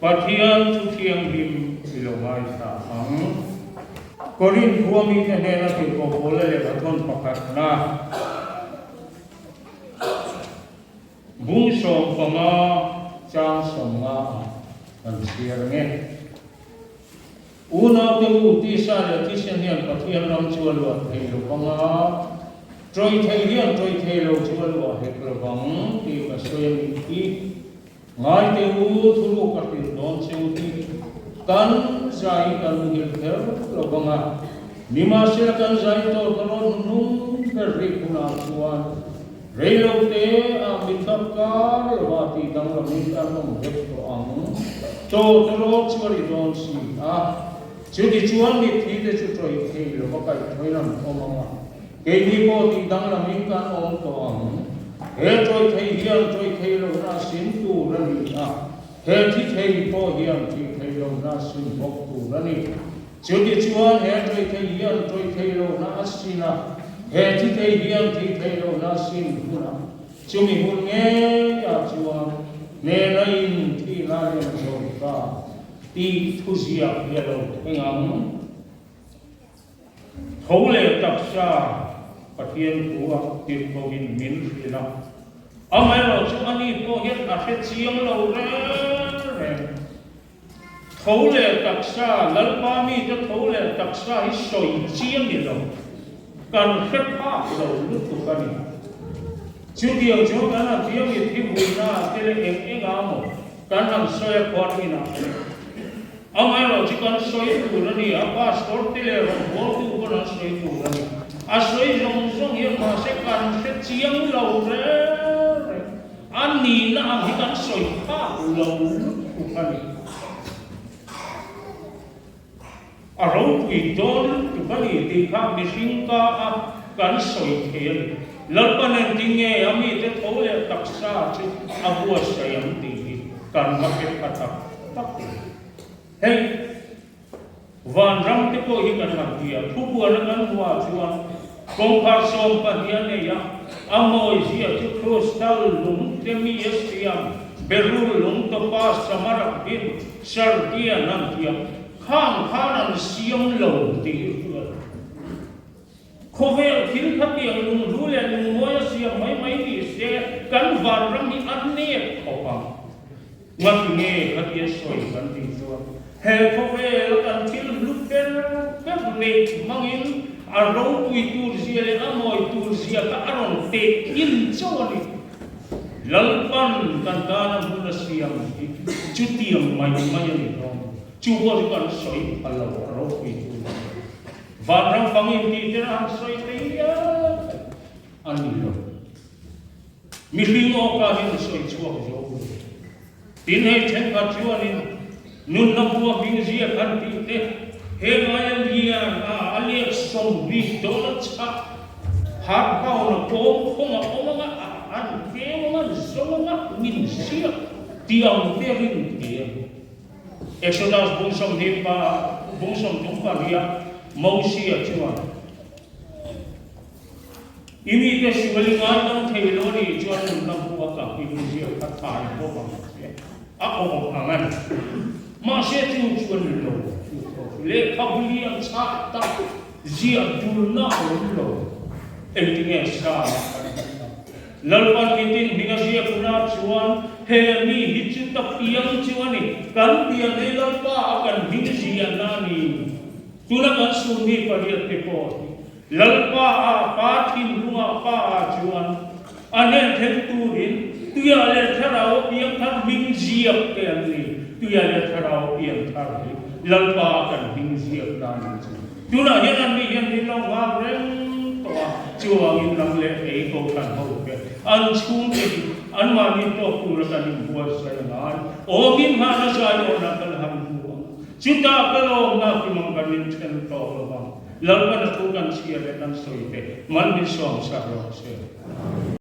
Pathian Thu Thianghlim i lo ngaithla ang. Korinth khua mite hnena tirhkoh Paula lehkhathawn pakhatna bung 15 chang 50 ah kan chhiar nge. Unaute u, tisa leh thisen hian Pathian ram chu a luah thei lo vang a, ṭawih thei hian ṭawih thei lo chu a luah hek lo vang tih ka sawi a nih hi. Ngaite u, thuruk a hrilh dawn che u hi kan zai kan nghilh kher lo vang a, nimahsela kan zai tawh ka rawn hnung ber rih hunah chuan Reilote ah mitthap kar lova tih danglamin kan awm vek tawh ang. Chaw te rawt chu a ri dawn si a, chuti chuan mitthi te chu tawih thei lova kaihthawin an awm ang a, keini pawh tih danglamin kan awm tawh ang. He tawih thei hian tawih thei lohna a sin tur a ni a, he thi thei pawh hian thih theih lohna a sin bawk tur a ni. Chuti chuan he ṭawih thei hian ṭawih thei lohna a sin a, he thi thei hian thi thei lohna a sin hunah chumi hun ngeiah chuan hnena in thihna lem zo ta tih thuziak hi a lo thleng ang. Tho leh taksa Pathian thu a tirhkohin min hrilh a, amaherawhchu ani pawh hian a hre chiang lo reng reng. Tho leh taksa, Lalpa mite tho leh taksa hi sawi chiang ni lo, kan hre phak lo lutuk a ni. Chutiang chuan kan han fiam i thi vuina te leh eng eng a maw kan han sawi a khuan inah te. Amaherawh chu kan sawi tur a ni a, pastor te leh rawngbawltu pawn an sawi tur a ni. A sawi zawng zawng hian mahse kan hre chiang lo reng reng. A nihna ang hi kan sawi phak lo lutuk a ni. A ropui dawn lutuk a ni tih kha mihring ka a kan sawi thei a ni. Lalpa nen ti nge a mite tho leh taksa chu a buatsaih ang tih hi kan va hre pha tak tak lo. Hei Vanram te pawh hi kan han ti a, thubuana kan hmuah chuan kawngkhar 12 a nei a, a mawizia chu crystal lung te mi a siam, berul lung topaz samarak hnim sardian an ti a, khang khan an siam lo tih hi hriat. Khawvel thil khatiang lunghlu leh lungmawi a siam mai mai ni se kan vanram hi a nep khawp ang. Ngati nge khatia sawi kan tih chuan he khawvel kan thil hlu ber ber neih hmangin a ropui tur zia leh a mawi tur zia kha a rawn teh in chauh a ni. Lalpan kan tana hmun a siam hi chutiang mai mai a ni hlawm. Chu pawh chu kan sawi phal lo a ropui tur a ni. Vanram fangin tih te an sawi thei hial a ni lo. Mihring awka hian a sawi chhuak zo lo. Tin hei thenkhat chuanin nunna bua hming ziak han tih te he ngaia lian a a liak 70 dawn a chhah har bound a kawm khawng a awm anga a an keu anga zo anga min ziak tih ang te rin thei a ni. Exodus bung 20 pa bung 38 Mosia chuan, I mite sual i ngaidam thei lo a nih chuan nunna bu a kah hi min ziak kha thai bawk ang che, a awm ang a ni. Mahse chu chuan lo chu tho chu lehkhabu lian chhah tak ziah dulna a awm lo. Engtinge sa a kan hmuh ang? Lalpan mitin hming a ziak hunah chuan he mi hi chu ta piang chu a ni, kan pian hi Lalpa a kan hming ziahna a ni. Tuna kan summi pariat te pawh hi Lalpa a Pa thinlungah Pa ah chuan a hnen thleng turin tuiah leh thlarau a piang thar hming ziak te an ni. Tuiah leh thlarau a piang thar hi Lalpa a kan hming ziakna a ni chu. Tunah hian an ni hian min lo nghak reng tawh a, chuvangin ram leh ei kohhran ho te an chhungte hi anmahni tawk tura kan inbuatsaih a ngai. Aw min nghahna zaiawna kan han hmu ang. Chutah ka lawmna kimang kan inthen tawh lo vang. Lalpan a thu kan chhia leh kan sawi te man min sawmsak rawh se.